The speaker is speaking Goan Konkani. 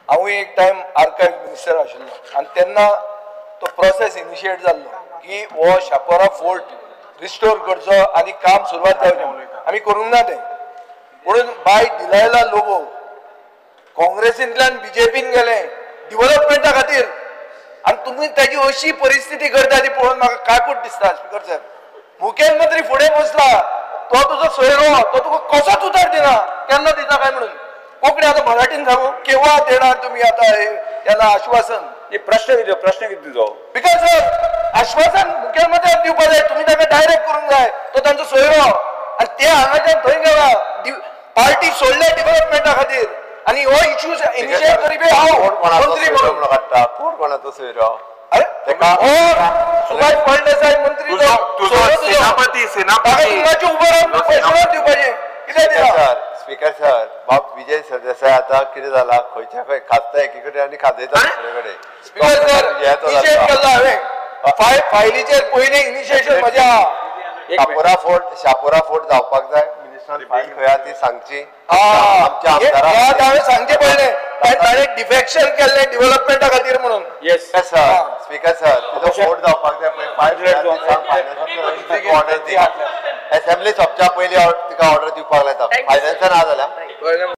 हांवूय एक टायम आर्कायव मिनिस्टर आशिल्लो आनी तेन्ना तो प्रोसेस इनिशिएट जाल्लो की हो शापोरा फोर्ट रिस्टोर करचो आनी काम सुरवात जावचें म्हणून. आमी करूंक ना तें. म्हणून बाय डिलायला लोबो काँग्रेसींतल्यान बीजेपीन गेले डिव्हलपमेंटा खातीर आनी तुमी ताजी अशी परिस्थिती करता ती पळोवन म्हाका काकूट दिसता. स्पीकर साहेब, मुखेलमंत्री फुडें बसला, तो तुजो सोयरो, तो तुका कसोच उतार दिना, केन्ना दिता काय म्हणून. कोंकणी आतां मराठीन सांगू, केव्हा देणार तुम्ही आता हे त्याला आश्वासन? प्रश्न कितें, प्रश्न कितें तुजो? Because sir आश्वासन मुखेलमंत्र्याक दिवपा जाय, तुमी ताका डायरेक्ट करूंक जाय. तो तांचो सोयरो आनी ते हांगाच्यान थंय गेला, पार्टी सोडल्या डिव्हलपमेंटा खातीर आनी हो इश्यू इनिशिएट करी हांव मंत्री म्हणून. कोण कोणाचो सोयरो? अरे सुभाष फळदेसाय मंत्री, सेनापती, सेनापती उबो रावन क्वेश्चन दिवपाचें कितें दिला? स्पीकर सर, बाब विजय सरदेसाय आतां कितें जाला, खंयच्या खंय खाजता एकी कडेन आनी खाजयता दुसरे कडेन. स्पीकर सर, इनिशिएट केल्लो हांवें फायलीचेर पयलीं इनिशिएशन म्हज्या. शापोरा फोर्ट, शापोरा फोर्ट जावपाक जाय. मिनिस्टरान फायल खंय आहा ती सांगची आमच्या आमदारांक. हांवें सांगचें पडलें, ताणें डिफेक्शन केल्लें डिव्हलपमेंटा खातीर म्हणून. येस सर, स्पीकर सर, तिचो फोर्ट जावपाक जाय. पळय फायल फायनान्स ऑर्डर दी, एसेंब्ली सोंपच्या पयलीं तिका ऑर्डर दिवपाक लायता. फायनान्सान ना जाल्यार.